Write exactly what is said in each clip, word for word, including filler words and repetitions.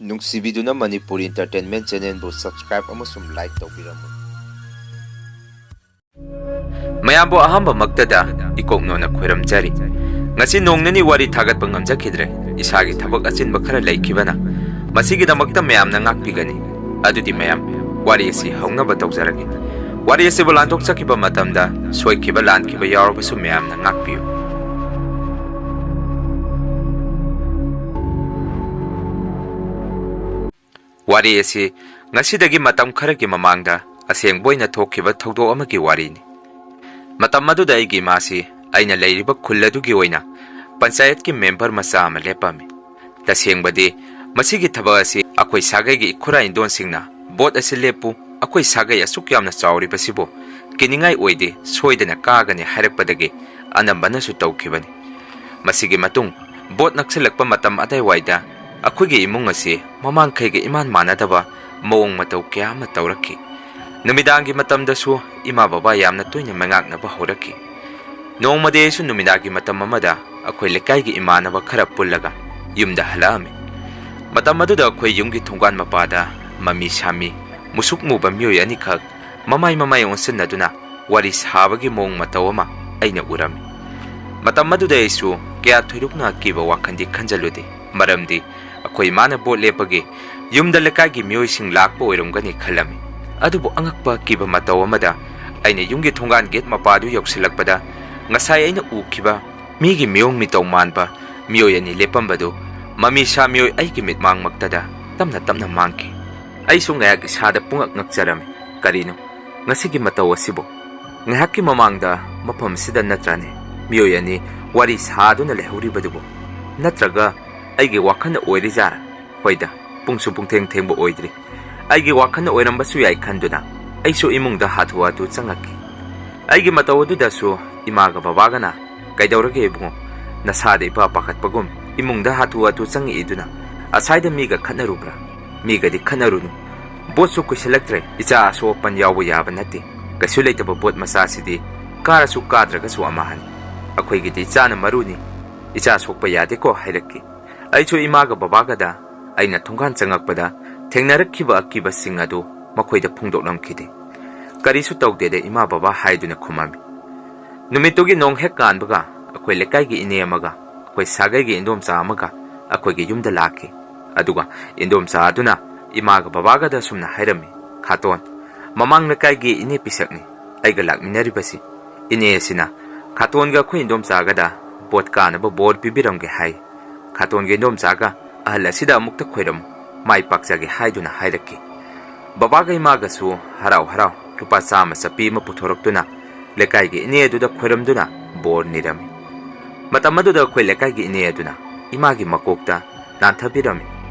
ꯅꯨꯡꯁꯤꯕꯤꯗꯨꯅ Manipuri Entertainment Channelꯕꯨ subscribe ꯑꯃꯁꯨꯡ like ꯇꯧꯕꯤꯔꯝꯃꯨ꯫ ꯃꯌꯥꯝꯕꯨ ꯑꯍꯥꯟꯕꯃꯛꯇꯗ ꯏꯀꯣꯛꯅꯣꯅ ꯈꯣꯏꯔꯝꯖꯔꯤ꯫ ꯉꯁꯤ ꯅꯣꯡ ꯅꯤꯅꯤ ꯋꯥꯔꯤ ꯊꯥꯒꯠꯄ ꯉꯝꯖꯈꯤꯗ꯭ꯔꯦ, ꯏꯁꯥꯒꯤ ꯊꯕꯛ ꯑꯆꯤꯟꯕ ꯈꯔ ꯂꯩꯈꯤꯕꯅ꯫ ꯃꯁꯤꯒꯤꯗꯃꯛꯇ ꯃꯌꯥꯝꯅ ꯉꯥꯛꯄꯤꯒꯅꯤ꯫ ꯑꯗꯨꯗꯤ ꯃꯌꯥꯝ, ꯋꯥꯔꯤ ꯑꯁꯤ ꯍꯧꯅꯕ ꯇꯧꯖꯔꯒꯦ꯫ ꯋꯥꯔꯤ ꯑꯁꯤꯕꯨ ꯂꯥꯟꯊꯣꯛꯆꯈꯤꯕ ꯃꯇꯝꯗ ꯁꯣꯏꯈꯤꯕ ꯂꯥꯟꯈꯤꯕ ꯌꯥꯎꯔꯕꯁꯨ ꯃꯌꯥꯝꯅ ꯉꯥꯛꯄꯤꯌꯨ꯫ ꯋꯥꯔꯤ ꯑꯁꯤ ꯉꯁꯤꯗꯒꯤ ꯃꯇꯝ ꯈꯔꯒꯤ ꯃꯃꯥꯡꯗ ꯑꯁꯦꯡꯕ ꯑꯣꯏꯅ ꯊꯣꯛꯈꯤꯕ ꯊꯧꯗꯣꯛ ꯑꯃꯒꯤ ꯋꯥꯔꯤꯅꯤ꯫ ꯃꯇꯝ ꯑꯗꯨꯗ ꯑꯩꯒꯤ ꯏꯃꯥꯁꯤ ꯑꯩꯅ ꯂꯩꯔꯤꯕ ꯈꯨꯜ ꯑꯗꯨꯒꯤ ꯑꯣꯏꯅ ꯄꯟꯆꯥꯌꯠꯀꯤ ꯃꯦꯝꯕꯔ ꯃꯆꯥ ꯑꯃ ꯂꯦꯞꯄꯝꯃꯤ꯫ ꯇꯁꯦꯡꯕꯗꯤ ꯃꯁꯤꯒꯤ ꯊꯕꯛ ꯑꯁꯤ ꯑꯩꯈꯣꯏ ꯁꯥꯒꯩꯒꯤ ꯏꯈꯨꯔꯥ ꯏꯟꯗꯣꯟꯁꯤꯡꯅ ꯚꯣꯠ ꯑꯁꯤ ꯂꯦꯞꯄꯨ, ꯑꯩꯈꯣꯏ ꯁꯥꯒꯩ ꯑꯁꯨꯛ ꯌꯥꯝꯅ ꯆꯥꯎꯔꯤꯕꯁꯤꯕꯨ ꯀꯤꯅꯤꯡꯉꯥꯏ ꯑꯣꯏꯗꯦ, ꯁꯣꯏꯗꯅ ꯀꯥꯒꯅꯤ ꯍꯥꯏꯔꯛꯄꯗꯒꯤ ꯑꯅꯝꯕꯅꯁꯨ ꯇꯧꯈꯤꯕꯅꯤ꯫ ꯃꯁꯤꯒꯤ ꯃꯇꯨꯡ ꯚꯣꯠ ꯅꯛꯁꯤꯜꯂꯛꯄ ꯃꯇꯝ ꯑꯗꯥꯏꯋꯥꯏꯗ ꯑꯩꯈꯣꯏꯒꯤ ꯏꯃꯨꯡ ꯑꯁꯤ ꯃꯃꯥꯡꯈꯩꯒ ꯏꯃꯥꯟ ꯃꯥꯟꯅꯗꯕ ꯃꯑꯣꯡ ꯃꯇꯧ ꯀꯌꯥ ꯑꯃ ꯇꯧꯔꯛꯈꯤ꯫ ꯅꯨꯃꯤꯗꯥꯡꯒꯤ ꯃꯇꯝꯗꯁꯨ ꯏꯃꯥ ꯕꯕꯥ ꯌꯥꯝꯅ ꯇꯣꯏꯅ ꯃꯉꯥꯛꯅꯕ ꯍꯧꯔꯛꯈꯤ꯫ ꯅꯣꯡꯃꯗꯤ ꯑꯩꯁꯨ ꯅꯨꯃꯤꯗꯥꯡꯒꯤ ꯃꯇꯝ ꯑꯃꯗ ꯑꯩꯈꯣꯏ ꯂꯩꯀꯥꯏꯒꯤ ꯏꯃꯥꯟꯅꯕ ꯈꯔ ꯄꯨꯜꯂꯒ ꯌꯨꯝꯗ ꯍꯜꯂꯛꯑꯝꯃꯤ꯫ ꯃꯇꯝ ꯑꯗꯨꯗ ꯑꯩꯈꯣꯏ ꯌꯨꯝꯒꯤ ꯊꯣꯡꯒꯥꯟ ꯃꯄꯥꯗ ꯃꯃꯤ ꯁꯥꯃꯤ, ꯃꯨꯁꯨꯛ ꯃꯨꯕ ꯃꯤꯑꯣꯏ ꯑꯅꯤꯈꯛ ꯃꯃꯥꯏ ꯃꯃꯥꯏ ꯑꯣꯟꯁꯤꯟꯅꯗꯨꯅ ꯋꯥꯔꯤ ꯁꯥꯕꯒꯤ ꯃꯑꯣꯡ ꯃꯇꯧ ꯑꯃ ꯑꯩꯅ ꯎꯔꯝꯃꯤ꯫ ꯃꯇꯝ ꯑꯗꯨꯗ ꯑꯩꯁꯨ ꯀꯌꯥ ꯊꯣꯏꯗꯣꯛꯅ ꯑꯀꯤꯕ ꯋꯥꯈꯜꯗꯤ ꯈꯟꯖꯜꯂꯨꯗꯦ, ꯃꯔꯝꯗꯤ ꯑꯩꯈꯣꯏ ꯏꯃꯥꯅ ꯚꯣꯠ ꯂꯦꯞꯄꯒꯤ ꯌꯨꯝꯗ ꯂꯩꯀꯥꯏꯒꯤ ꯃꯤꯑꯣꯏꯁꯤꯡ ꯂꯥꯛꯄ ꯑꯣꯏꯔꯝꯒꯅꯤ ꯈꯜꯂꯝꯃꯤ꯫ ꯑꯗꯨꯕꯨ ꯑꯉꯛꯄ ꯑꯀꯤꯕ ꯃꯇꯧ ꯑꯃꯗ ꯑꯩꯅ ꯌꯨꯝꯒꯤ ꯊꯣꯡꯒꯥꯟ ꯒꯦꯠ ꯃꯄꯥꯗꯨ ꯌꯧꯁꯤꯜꯂꯛꯄꯗ ꯉꯁꯥꯏ ꯑꯩꯅ ꯎꯈꯤꯕ ꯃꯤꯒꯤ ꯃꯤꯑꯣꯡ ꯃꯤꯇꯧ ꯃꯥꯟꯕ ꯃꯤꯑꯣꯏ ꯑꯅꯤ ꯂꯦꯞꯄꯝꯕꯗꯨ ꯃꯃꯤ ꯁꯥ ꯃꯤꯑꯣꯏ ꯑꯩꯒꯤ ꯃꯤꯠꯃꯥꯡꯃꯛꯇꯗ ꯇꯞꯅ ꯇꯞꯅ ꯃꯥꯡꯈꯤ꯫ ꯑꯩꯁꯨ ꯉꯥꯏꯍꯥꯛ ꯏꯁꯥꯗ ꯄꯨꯡꯉꯛ ꯉꯛꯆꯔꯝꯃꯤ꯫ ꯀꯔꯤꯅꯣ? ꯉꯁꯤꯒꯤ ꯃꯇꯧ ꯑꯁꯤꯕꯨ? ꯉꯥꯏꯍꯥꯛꯀꯤ ꯃꯃꯥꯡꯗ ꯃꯐꯝ ꯑꯁꯤꯗ ꯅꯠꯇ꯭ꯔꯅꯦ ꯃꯤꯑꯣꯏ ꯑꯅꯤ ꯋꯥꯔꯤ ꯁꯥꯗꯨꯅ ꯂꯩꯍꯧꯔꯤꯕꯗꯨꯕꯨ? ꯅꯠꯇ꯭ꯔꯒ ꯑꯩꯒꯤ ꯋꯥꯈꯜꯅ ꯑꯣꯏꯔꯤꯖꯥꯔꯥ? ꯍꯣꯏꯗ, ꯄꯨꯡꯁꯨ ꯄꯨꯡꯊꯦꯡ ꯊꯦꯡꯕ ꯑꯣꯏꯗ꯭ꯔꯤ꯫ ꯑꯩꯒꯤ ꯋꯥꯈꯜꯅ ꯑꯣꯏꯔꯝꯕꯁꯨ ꯌꯥꯏ ꯈꯟꯗꯨꯅ ꯑꯩꯁꯨ ꯏꯃꯨꯡꯗ ꯍꯥꯊꯨ ꯍꯥꯊꯨ ꯆꯪꯉꯛꯈꯤ꯫ ꯑꯩꯒꯤ ꯃꯇꯧ ꯑꯗꯨꯗꯁꯨ ꯏꯃꯥꯒ ꯕꯕꯥꯒꯅ, "ꯀꯩꯗꯧꯔꯒꯦ ꯏꯕꯨꯡꯉꯣ? ꯅꯁꯥꯗ ꯏꯄꯥ ꯄꯥꯈꯠꯄꯒꯨꯝ ꯏꯃꯨꯡꯗ ꯍꯥꯊꯨ ꯍꯥꯊꯨ ꯆꯪꯉꯛꯏꯗꯨꯅ? ꯑꯁꯥꯏꯗ ꯃꯤꯒ ꯈꯠꯅꯔꯨꯕ꯭ꯔꯥ?" "ꯃꯤꯒꯗꯤ ꯈꯠꯅꯔꯨꯅꯨ꯫ ꯚꯣꯠꯁꯨ ꯀꯨꯏꯁꯜꯂꯛꯇ꯭ꯔꯦ, ꯏꯆꯥ ꯑꯁꯣꯛ ꯑꯄꯟ ꯌꯥꯎꯕ ꯌꯥꯕ ꯅꯠꯇꯦ꯫ ꯀꯩꯁꯨ ꯂꯩꯇꯕ ꯚꯣꯠ ꯃꯆꯥꯁꯤꯗꯤ ꯀꯥꯔꯁꯨ ꯀꯥꯗ꯭ꯔꯒꯁꯨ ꯑꯃꯍꯥꯅꯤ꯫ ꯑꯩꯈꯣꯏꯒꯤꯗꯤ ꯏꯆꯥꯅ ꯃꯔꯨꯅꯤ꯫ ꯏꯆꯥ ꯁꯣꯛꯄ ꯌꯥꯗꯦꯀꯣ" ꯍꯥꯏꯔꯛꯈꯤ꯫ ꯑꯩꯁꯨ ꯏꯃꯥꯒ ꯕꯕꯥꯒꯗ ꯑꯩꯅ ꯊꯣꯡꯒꯥꯟ ꯆꯪꯉꯛꯄꯗ ꯊꯦꯡꯅꯔꯛꯈꯤꯕ ꯑꯀꯤꯕꯁꯤꯡ ꯑꯗꯨ ꯃꯈꯣꯏꯗ ꯐꯣꯡꯗꯣꯛꯂꯝꯈꯤꯗꯦ꯫ "ꯀꯔꯤꯁꯨ ꯇꯧꯗꯦꯗ ꯏꯃꯥ ꯕꯕꯥ" ꯍꯥꯏꯗꯨꯅ ꯈꯨꯝꯃꯝꯃꯤ꯫ ꯅꯨꯃꯤꯠꯇꯨꯒꯤ ꯅꯣꯡ ꯍꯦꯛ ꯀꯥꯟꯕꯒ ꯑꯩꯈꯣꯏ ꯂꯩꯀꯥꯏꯒꯤ ꯏꯅꯦ ꯑꯃꯒ ꯑꯩꯈꯣꯏ ꯁꯥꯒꯩꯒꯤ ꯏꯟꯗꯣꯝꯆꯥ ꯑꯃꯒ ꯑꯩꯈꯣꯏꯒꯤ ꯌꯨꯝꯗ ꯂꯥꯛꯈꯤ꯫ ꯑꯗꯨꯒ ꯏꯟꯗꯣꯝꯆꯥ ꯑꯗꯨꯅ ꯏꯃꯥꯒ ꯕꯕꯥꯒꯗ ꯑꯁꯨꯝꯅ ꯍꯥꯏꯔꯝꯃꯤ, "ꯈꯥꯇꯣꯟ, ꯃꯃꯥꯡ ꯂꯩꯀꯥꯏꯒꯤ ꯏꯅꯦ ꯄꯤꯁꯛꯅꯤ ꯑꯩꯒ ꯂꯥꯛꯃꯤꯟꯅꯔꯤꯕꯁꯤ꯫ ꯏꯅꯦ ꯑꯁꯤꯅ ꯈꯥꯇꯣꯟꯒ ꯑꯩꯈꯣꯏ ꯏꯟꯗꯣꯝꯆꯥꯒꯗ ꯕꯣꯠ ꯀꯥꯅꯕ ꯕꯣꯔ ꯄꯤꯕꯤꯔꯝꯒꯦ ꯍꯥꯏ꯫ ꯈꯥꯇꯣꯟꯒ ꯏꯟꯗꯣꯝꯆꯥꯒ ꯑꯍꯜ ꯑꯁꯤꯗ ꯑꯃꯨꯛꯇ ꯈꯣꯏꯔꯝꯃꯨ, ꯃꯥꯏ ꯄꯥꯛꯆꯒꯦ" ꯍꯥꯏꯗꯨꯅ ꯍꯥꯏꯔꯛꯈꯤ꯫ ꯕꯕꯥꯒ ꯏꯃꯥꯒꯁꯨ ꯍꯔꯥꯎ ꯍꯔꯥꯎ ꯂꯨꯄꯥ ꯆꯥꯝꯃ ꯆꯞꯄꯤ ꯑꯃ ꯄꯨꯊꯣꯔꯛꯇꯨꯅ ꯂꯩꯀꯥꯏꯒꯤ ꯏꯅꯦ ꯑꯗꯨꯗ ꯈꯣꯏꯔꯝꯗꯨꯅ ꯕꯣꯔ ꯅꯤꯔꯝꯃꯤ꯫ ꯃꯇꯝ ꯑꯗꯨꯗ ꯑꯩꯈꯣꯏ ꯂꯩꯀꯥꯏꯒꯤ ꯏꯅꯦ ꯑꯗꯨꯅ ꯏꯃꯥꯒꯤ ꯃꯀꯣꯛꯇ ꯅꯥꯟꯊꯕꯤꯔꯝꯃꯤ꯫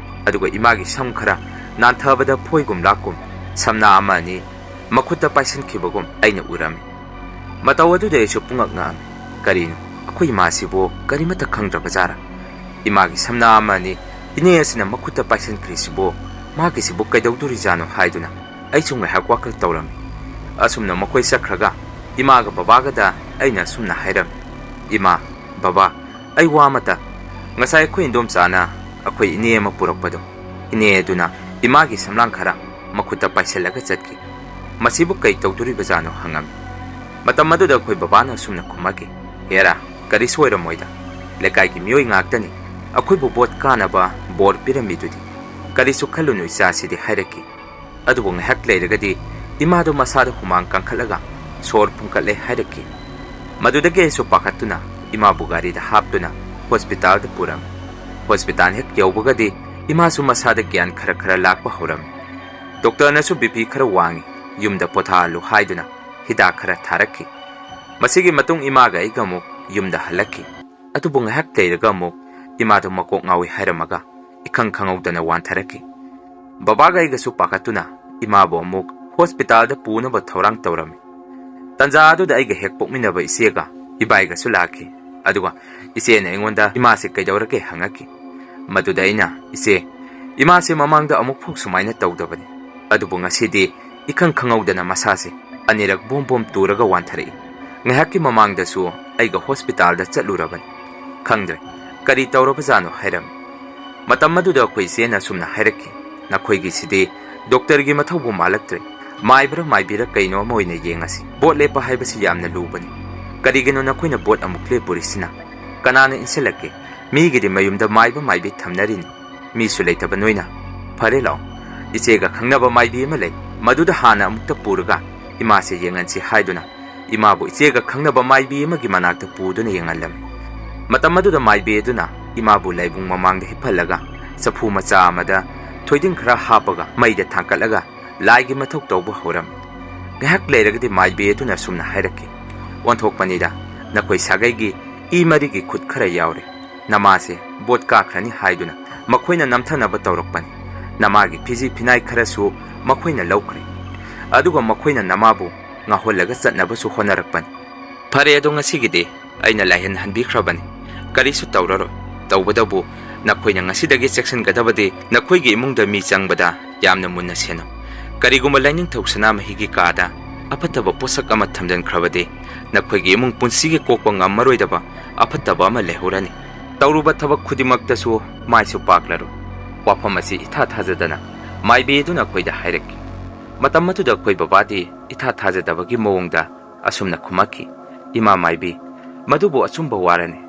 ꯑꯗꯨꯒ ꯏꯃꯥꯒꯤ ꯁꯝ ꯈꯔ ꯅꯥꯟꯊꯕꯗ ꯐꯣꯏꯒꯨꯝ ꯂꯥꯛꯀꯨꯝ ꯁꯝꯅꯥ ꯑꯃ ꯑꯅꯤ ꯃꯈꯨꯠꯇ ꯄꯥꯏꯁꯤꯟꯈꯤꯕꯒꯨꯝ ꯑꯩꯅ ꯎꯔꯝꯃꯤ꯫ ꯃꯇꯧ ꯑꯗꯨꯗ ꯑꯩꯁꯨ ꯄꯨꯡꯉꯛ ꯉꯛꯑꯝꯃꯤ꯫ "ꯀꯔꯤꯅꯣ, ꯑꯩꯈꯣꯏ ꯏꯃꯥꯁꯤꯕꯨ ꯀꯔꯤꯃꯠꯇ ꯈꯪꯗ꯭ꯔꯕ ꯖꯥꯔꯥ? ꯏꯃꯥꯒꯤ ꯁꯝꯅꯥ ꯑꯃ ꯑꯅꯤ ꯏꯅꯦ ꯑꯁꯤꯅ ꯃꯈꯨꯠꯇ ꯄꯥꯏꯁꯤꯟꯈ꯭ꯔꯤꯁꯤꯕꯨ, ꯃꯥꯒꯤꯁꯤꯕꯨ ꯀꯩꯗꯧꯗꯣꯔꯤꯖꯥꯠꯅꯣ?" ꯍꯥꯏꯗꯨꯅ ꯑꯩꯁꯨ ꯉꯥꯏꯍꯥꯛ ꯋꯥꯈꯜ ꯇꯧꯔꯝꯃꯤ꯫ ꯑꯁꯨꯝꯅ ꯃꯈꯣꯏ ꯆꯠꯈ꯭ꯔꯒ ꯏꯃꯥꯒ ꯕꯕꯥꯒꯗ ꯑꯩꯅ ꯑꯁꯨꯝꯅ ꯍꯥꯏꯔꯝꯃꯤ, "ꯏꯃꯥ, ꯕꯕꯥ, ꯑꯩ ꯋꯥ ꯑꯃꯇ, ꯉꯁꯥꯏ ꯑꯩꯈꯣꯏ ꯏꯟꯗꯣꯝꯆꯥꯅ ꯑꯩꯈꯣꯏ ꯏꯅꯦ ꯑꯃ ꯄꯨꯔꯛꯄꯗꯣ, ꯏꯅꯦ ꯑꯗꯨꯅ ꯏꯃꯥꯒꯤ ꯁꯝꯂꯥꯡ ꯈꯔ ꯃꯈꯨꯠꯇ ꯄꯥꯏꯁꯤꯜꯂꯒ ꯆꯠꯈꯤ꯫ ꯃꯁꯤꯕꯨ ꯀꯩ ꯇꯧꯗꯣꯔꯤꯕꯖꯥꯠꯅꯣ?" ꯍꯪꯉꯝꯃꯤ꯫ ꯃꯇꯝ ꯑꯗꯨꯗ ꯑꯩꯈꯣꯏ ꯕꯕꯥꯅ ꯑꯁꯨꯝꯅ ꯈꯨꯝꯃꯛꯈꯤ, "ꯍꯦꯔꯥ, ꯀꯔꯤꯁꯨ ꯑꯣꯏꯔꯝꯃꯣꯏꯗ꯫ ꯂꯩꯀꯥꯏꯒꯤ ꯃꯤꯑꯣꯏ ꯉꯥꯛꯇꯅꯤ ꯑꯩꯈꯣꯏꯕꯨ ꯕꯣꯠ ꯀꯥꯅꯕ ꯕꯣꯔ ꯄꯤꯔꯝꯃꯤꯗꯨꯗꯤ꯫ ꯀꯔꯤꯁꯨ ꯈꯜꯂꯨꯅꯨ ꯏꯆꯥꯁꯤꯗꯤ" ꯍꯥꯏꯔꯛꯈꯤ꯫ ꯑꯗꯨꯕꯨ ꯉꯥꯏꯍꯥꯛ ꯂꯩꯔꯒꯗꯤ ꯏꯃꯥꯗꯨ ꯃꯁꯥꯗ ꯍꯨꯃꯥꯡ ꯀꯥꯡꯈꯠꯂꯒ ꯁꯣꯔ ꯐꯨꯟꯀꯠꯂꯦ ꯍꯥꯏꯔꯛꯈꯤ꯫ ꯃꯗꯨꯗꯒꯤ ꯑꯩꯁꯨ ꯄꯥꯈꯠꯇꯨꯅ ꯏꯃꯥꯕꯨ ꯒꯥꯔꯤꯗ ꯍꯥꯞꯇꯨꯅ ꯍꯣꯁꯄꯤꯇꯥꯜꯗ ꯄꯨꯔꯝꯃꯤ꯫ ꯍꯣꯁꯄꯤꯇꯥꯜ ꯍꯦꯛ ꯌꯧꯕꯒꯗꯤ ꯏꯃꯥꯁꯨ ꯃꯁꯥꯗ ꯒ꯭ꯌꯥꯟ ꯈꯔ ꯈꯔ ꯂꯥꯛꯄ ꯍꯧꯔꯝꯃꯤ꯫ ꯗꯣꯛꯇꯔꯅꯁꯨ "ꯕꯤ ꯄꯤ ꯈꯔ ꯋꯥꯡꯉꯤ, ꯌꯨꯝꯗ ꯄꯣꯊꯥꯍꯜꯂꯨ" ꯍꯥꯏꯗꯨꯅ ꯍꯤꯗꯥꯛ ꯈꯔ ꯊꯥꯔꯛꯈꯤ꯫ ꯃꯁꯤꯒꯤ ꯃꯇꯨꯡ ꯏꯃꯥꯒ ꯑꯩꯒ ꯑꯃꯨꯛ ꯌꯨꯝꯗ ꯍꯜꯂꯛꯈꯤ꯫ ꯑꯗꯨꯕꯨ ꯉꯥꯏꯍꯥꯛ ꯂꯩꯔꯒ ꯑꯃꯨꯛ ꯏꯃꯥꯗꯨ ꯃꯀꯣꯛ ꯉꯥꯎꯏ ꯍꯥꯏꯔꯝꯃꯒ ꯏꯈꯪ ꯈꯪꯍꯧꯗꯅ ꯋꯥꯟꯊꯔꯛꯈꯤ꯫ ꯕꯕꯥꯒ ꯑꯩꯒꯁꯨ ꯄꯥꯈꯠꯇꯨꯅ ꯏꯃꯥꯕꯨ ꯑꯃꯨꯛ ꯍꯣꯁꯄꯤꯇꯥꯜꯗ ꯄꯨꯅꯕ ꯊꯧꯔꯥꯡ ꯇꯧꯔꯝꯃꯤ꯫ ꯇꯟꯖꯥ ꯑꯗꯨꯗ ꯑꯩꯒ ꯍꯦꯛ ꯄꯣꯛꯃꯤꯟꯅꯕ ꯏꯆꯦꯒ ꯏꯕꯥꯏꯒꯁꯨ ꯂꯥꯛꯈꯤ꯫ ꯑꯗꯨꯒ ꯏꯆꯦꯅ ꯑꯩꯉꯣꯟꯗ ꯏꯃꯥꯁꯦ ꯀꯩꯗꯧꯔꯒꯦ ꯍꯪꯉꯛꯈꯤ꯫ ꯃꯗꯨꯗ ꯑꯩꯅ, "ꯏꯆꯦ, ꯏꯃꯥꯁꯦ ꯃꯃꯥꯡꯗ ꯑꯃꯨꯛ ꯐꯥꯎ ꯁꯨꯃꯥꯏꯅ ꯇꯧꯗꯕꯅꯤ, ꯑꯗꯨꯕꯨ ꯉꯁꯤꯗꯤ ꯏꯈꯪ ꯈꯪꯍꯧꯗꯅ ꯃꯁꯥꯁꯦ ꯑꯅꯤꯔꯛ ꯕꯣꯝ ꯕꯣꯝ ꯇꯨꯔꯒ ꯋꯥꯟꯊꯔꯛꯏ꯫ ꯉꯥꯏꯍꯥꯛꯀꯤ ꯃꯃꯥꯡꯗꯁꯨ ꯑꯩꯒ ꯍꯣꯁꯄꯤꯇꯥꯜꯗ ꯆꯠꯂꯨꯔꯕꯅꯤ꯫ ꯈꯪꯗ꯭ꯔꯦ ꯀꯔꯤ ꯇꯧꯔꯕꯖꯥꯠꯅꯣ" ꯍꯥꯏꯔꯝꯃꯤ꯫ ꯃꯇꯝ ꯑꯗꯨꯗ ꯑꯩꯈꯣꯏ ꯏꯆꯦꯅ ꯑꯁꯨꯝꯅ ꯍꯥꯏꯔꯛꯈꯤ, "ꯅꯈꯣꯏꯒꯤꯁꯤꯗꯤ ꯗꯣꯛꯇꯔꯒꯤ ꯃꯊꯧꯕꯨ ꯃꯥꯜꯂꯛꯇ꯭ꯔꯦ꯫ ꯃꯥꯏꯕ꯭ꯔꯥ ꯃꯥꯏꯕꯤꯔꯥ ꯀꯩꯅꯣ ꯑꯃ ꯑꯣꯏꯅ ꯌꯦꯡꯉꯁꯤ꯫ ꯕꯣꯠ ꯂꯦꯞꯄ ꯍꯥꯏꯕꯁꯤ ꯌꯥꯝꯅ ꯂꯨꯕꯅꯤ꯫ ꯀꯔꯤꯒꯤꯅꯣ ꯅꯈꯣꯏꯅ ꯕꯣꯠ ꯑꯃꯨꯛ ꯂꯦꯞꯄꯨꯔꯤꯁꯤꯅ? ꯀꯅꯥꯅ ꯏꯟꯁꯤꯜꯂꯛꯀꯦ? ꯃꯤꯒꯤꯗꯤ ꯃꯌꯨꯝꯗ ꯃꯥꯏꯕ ꯃꯥꯏꯕꯤ ꯊꯝꯅꯔꯤꯅꯤ꯫ ꯃꯤꯁꯨ ꯂꯩꯇꯕ ꯅꯣꯏꯅ꯫ ꯐꯔꯦ ꯂꯥꯛꯑꯣ, ꯏꯆꯦꯒ ꯈꯪꯅꯕ ꯃꯥꯏꯕꯤ ꯑꯃ ꯂꯩ, ꯃꯗꯨꯗ ꯍꯥꯟꯅ ꯑꯃꯨꯛꯇ ꯄꯨꯔꯒ ꯏꯃꯥꯁꯦ ꯌꯦꯡꯍꯟꯁꯤ" ꯍꯥꯏꯗꯨꯅ ꯏꯃꯥꯕꯨ ꯏꯆꯦꯒ ꯈꯪꯅꯕ ꯃꯥꯏꯕꯤ ꯑꯃꯒꯤ ꯃꯅꯥꯛꯇ ꯄꯨꯗꯨꯅ ꯌꯦꯡꯍꯜꯂꯝꯃꯤ꯫ ꯃꯇꯝ ꯑꯗꯨꯗ ꯃꯥꯏꯕꯤ ꯑꯗꯨꯅ ꯏꯃꯥꯕꯨ ꯂꯥꯏꯕꯨꯡ ꯃꯃꯥꯡꯗ ꯍꯤꯞꯍꯜꯂꯒ ꯆꯐꯨ ꯃꯆꯥ ꯑꯃꯗ ꯊꯣꯏꯗꯤꯡ ꯈꯔ ꯍꯥꯞꯄꯒ ꯃꯩꯗ ꯊꯥꯡꯀꯠꯂꯒ ꯂꯥꯏꯒꯤ ꯃꯊꯧ ꯇꯧꯕ ꯍꯧꯔꯝꯃꯤ꯫ ꯉꯥꯏꯍꯥꯛ ꯂꯩꯔꯒꯗꯤ ꯃꯥꯏꯕꯤ ꯑꯗꯨꯅ ꯑꯁꯨꯝꯅ ꯍꯥꯏꯔꯛꯈꯤ, "ꯑꯣꯟꯊꯣꯛꯄꯅꯤꯗ, ꯅꯈꯣꯏ ꯁꯥꯒꯩꯒꯤ ꯏ ꯃꯔꯤꯒꯤ ꯈꯨꯠ ꯈꯔ ꯌꯥꯎꯔꯦ꯫ ꯅꯃꯥꯁꯦ ꯕꯣꯠ ꯀꯥꯈ꯭ꯔꯅꯤ ꯍꯥꯏꯗꯨꯅ ꯃꯈꯣꯏꯅ ꯅꯝꯊꯅꯕ ꯇꯧꯔꯛꯄꯅꯤ꯫ ꯅꯃꯥꯒꯤ ꯐꯤꯖꯤ ꯐꯤꯅꯥꯏ ꯈꯔꯁꯨ ꯃꯈꯣꯏꯅ ꯂꯧꯈ꯭ꯔꯦ꯫ ꯑꯗꯨꯒ ꯃꯈꯣꯏꯅ ꯅꯃꯥꯕꯨ ꯉꯥꯎꯍꯜꯂꯒ ꯆꯠꯅꯕꯁꯨ ꯍꯣꯠꯅꯔꯛꯄꯅꯤ꯫ ꯐꯔꯦ, ꯑꯗꯣ ꯉꯁꯤꯒꯤꯗꯤ ꯑꯩꯅ ꯂꯥꯏꯍꯟ ꯍꯟꯕꯤꯈ꯭ꯔꯕꯅꯤ꯫ ꯀꯔꯤꯁꯨ ꯇꯧꯔꯔꯣꯏ꯫ ꯇꯧꯕꯗꯕꯨ ꯅꯈꯣꯏꯅ ꯉꯁꯤꯗꯒꯤ ꯆꯦꯛꯁꯤꯟꯒꯗꯕꯗꯤ ꯅꯈꯣꯏꯒꯤ ꯏꯃꯨꯡꯗ ꯃꯤ ꯆꯪꯕꯗ ꯌꯥꯝꯅ ꯃꯨꯟꯅ ꯁꯦꯟꯅꯧ꯫ ꯀꯔꯤꯒꯨꯝꯕ ꯂꯥꯏꯅꯤꯡꯊꯧ ꯁꯅꯥꯃꯍꯤꯒꯤ ꯀꯥꯗ ꯑꯐꯠꯇꯕ ꯄꯣꯠꯁꯛ ꯑꯃ ꯊꯝꯖꯤꯟꯈ꯭ꯔꯕꯗꯤ ꯅꯈꯣꯏꯒꯤ ꯏꯃꯨꯡ ꯄꯨꯟꯁꯤꯒꯤ ꯀꯣꯛꯄ ꯉꯝꯃꯔꯣꯏꯗꯕ ꯑꯐꯠꯇꯕ ꯑꯃ ꯂꯩꯍꯧꯔꯅꯤ꯫ ꯇꯧꯔꯨꯕ ꯊꯕꯛ ꯈꯨꯗꯤꯡꯃꯛꯇꯁꯨ ꯃꯥꯏꯁꯨ ꯄꯥꯛꯂꯔꯣꯏ꯫" ꯋꯥꯐꯝ ꯑꯁꯤ ꯏꯊꯥ ꯊꯥꯖꯗꯅ ꯃꯥꯏꯕꯤ ꯑꯗꯨꯅ ꯑꯩꯈꯣꯏꯗ ꯍꯥꯏꯔꯛꯈꯤ꯫ ꯃꯇꯝ ꯑꯗꯨꯗ ꯑꯩꯈꯣꯏ ꯕꯕꯥꯗꯤ ꯏꯊꯥ ꯊꯥꯖꯗꯕꯒꯤ ꯃꯑꯣꯡꯗ ꯑꯁꯨꯝꯅ ꯈꯨꯝꯃꯛꯈꯤ, "ꯏꯃꯥ ꯃꯥꯏꯕꯤ, ꯃꯗꯨꯕꯨ ꯑꯆꯨꯝꯕ ꯋꯥꯔꯅꯤ꯫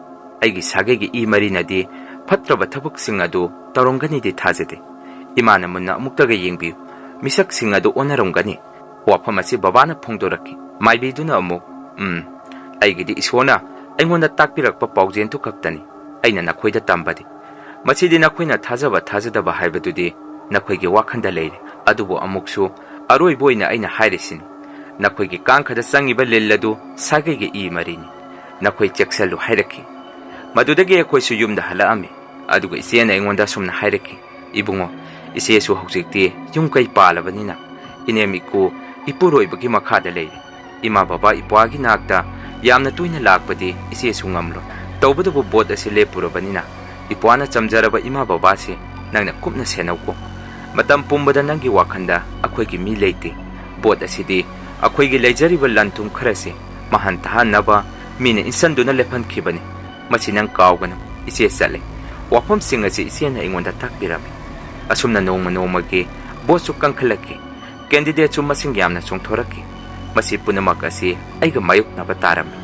ꯑꯩꯒꯤ ꯁꯥꯒꯩꯒꯤ ꯏ ꯃꯔꯤꯅꯗꯤ ꯐꯠꯇ꯭ꯔꯕ ꯊꯕꯛꯁꯤꯡ ꯑꯗꯨ ꯇꯧꯔꯝꯒꯅꯤꯗꯤ ꯊꯥꯖꯗꯦ꯫ ꯏꯃꯥꯅ ꯃꯨꯟꯅ ꯑꯃꯨꯛꯇꯒ ꯌꯦꯡꯕꯤꯌꯨ, ꯃꯤꯁꯛꯁꯤꯡ ꯑꯗꯨ ꯑꯣꯟꯅꯔꯝꯒꯅꯤ꯫" ꯋꯥꯐꯝ ꯑꯁꯤ ꯕꯕꯥꯅ ꯐꯣꯡꯗꯣꯔꯛꯈꯤ꯫ ꯃꯥꯏꯕꯤꯗꯨꯅ ꯑꯃꯨꯛ, "ꯎꯝ, ꯑꯩꯒꯤꯗꯤ ꯏꯁꯣꯔꯅ ꯑꯩꯉꯣꯟꯗ ꯇꯥꯛꯄꯤꯔꯛꯄ ꯄꯥꯎꯖꯦꯜꯗꯨ ꯈꯛꯇꯅꯤ ꯑꯩꯅ ꯅꯈꯣꯏꯗ ꯇꯝꯕꯗꯤ꯫ ꯃꯁꯤꯗꯤ ꯅꯈꯣꯏꯅ ꯊꯥꯖꯕ ꯊꯥꯖꯗꯕ ꯍꯥꯏꯕꯗꯨꯗꯤ ꯅꯈꯣꯏꯒꯤ ꯋꯥꯈꯜꯗ ꯂꯩꯔꯦ꯫ ꯑꯗꯨꯕꯨ ꯑꯃꯨꯛꯁꯨ ꯑꯔꯣꯏꯕ ꯑꯣꯏꯅ ꯑꯩꯅ ꯍꯥꯏꯔꯤꯁꯤꯅꯤ, ꯅꯈꯣꯏꯒꯤ ꯀꯥꯡꯈꯗ ꯆꯪꯉꯤꯕ ꯂꯤꯜ ꯑꯗꯨ ꯁꯥꯒꯩꯒꯤ ꯏ ꯃꯔꯤꯅꯤ꯫ ꯅꯈꯣꯏ ꯆꯦꯛꯁꯜꯂꯨ" ꯍꯥꯏꯔꯛꯈꯤ꯫ ꯃꯗꯨꯗꯒꯤ ꯑꯩꯈꯣꯏꯁꯨ ꯌꯨꯝꯗ ꯍꯜꯂꯛꯑꯝꯃꯤ꯫ ꯑꯗꯨꯒ ꯏꯆꯦꯅ ꯑꯩꯉꯣꯟꯗ ꯑꯁꯨꯝꯅ ꯍꯥꯏꯔꯛꯈꯤ, "ꯏꯕꯨꯡꯉꯣ, ꯏꯆꯦꯁꯨ ꯍꯧꯖꯤꯛꯇꯤ ꯌꯨꯝ ꯀꯩ ꯄꯥꯜꯂꯕꯅꯤꯅ ꯏꯅꯦꯝ ꯏꯀꯨ ꯏꯄꯨꯔꯣꯏꯕꯒꯤ ꯃꯈꯥꯗ ꯂꯩꯔꯦ꯫ ꯏꯃꯥ ꯕꯕꯥ ꯏꯄ꯭ꯋꯥꯒꯤ ꯅꯥꯛꯇ ꯌꯥꯝꯅ ꯇꯣꯏꯅ ꯂꯥꯛꯄꯗꯤ ꯏꯆꯦꯁꯨ ꯉꯝꯂꯣꯏ꯫ ꯇꯧꯕꯇꯕꯨ ꯕꯣꯠ ꯑꯁꯤ ꯂꯦꯞꯄꯨꯔꯕꯅꯤꯅ ꯏꯄ꯭ꯋꯥꯅ ꯆꯝꯖꯔꯕ ꯏꯃꯥ ꯕꯕꯥꯁꯤ ꯅꯪꯅ ꯀꯨꯞꯅ ꯁꯦꯟꯅꯧꯀꯣ꯫ ꯃꯇꯝ ꯄꯨꯝꯕꯗ ꯅꯪꯒꯤ ꯋꯥꯈꯜꯗ ꯑꯩꯈꯣꯏꯒꯤ ꯃꯤ ꯂꯩꯇꯦ꯫ ꯕꯣꯠ ꯑꯁꯤꯗꯤ ꯑꯩꯈꯣꯏꯒꯤ ꯂꯩꯖꯔꯤꯕ ꯂꯟ ꯊꯨꯝ ꯈꯔꯁꯤ ꯃꯍꯟ ꯇꯥꯍꯟꯅꯕ ꯃꯤꯅ ꯏꯟꯁꯟꯗꯨꯅ ꯂꯦꯞꯍꯟꯈꯤꯕꯅꯤ꯫ ꯃꯁꯤ ꯅꯪ ꯀꯥꯎꯒꯅꯨ꯫" ꯏꯆꯦ ꯆꯠꯂꯦ꯫ ꯋꯥꯐꯝꯁꯤꯡ ꯑꯁꯤ ꯏꯆꯦꯅ ꯑꯩꯉꯣꯟꯗ ꯇꯥꯛꯄꯤꯔꯝꯃꯤ꯫ ꯑꯁꯨꯝꯅ ꯅꯣꯡꯃ ꯅꯣꯡꯃꯒꯤ ꯚꯣꯠꯁꯨ ꯀꯟꯈꯠꯂꯛꯈꯤ, ꯀꯦꯟꯗꯤꯗꯦꯠꯁꯨ ꯃꯁꯤꯡ ꯌꯥꯝꯅ ꯆꯣꯡꯊꯣꯔꯛꯈꯤ꯫ ꯃꯁꯤ ꯄꯨꯝꯅꯃꯛ ꯑꯁꯤ ꯑꯩꯒ ꯃꯥꯌꯣꯛꯅꯕ ꯇꯥꯔꯝꯃꯤ꯫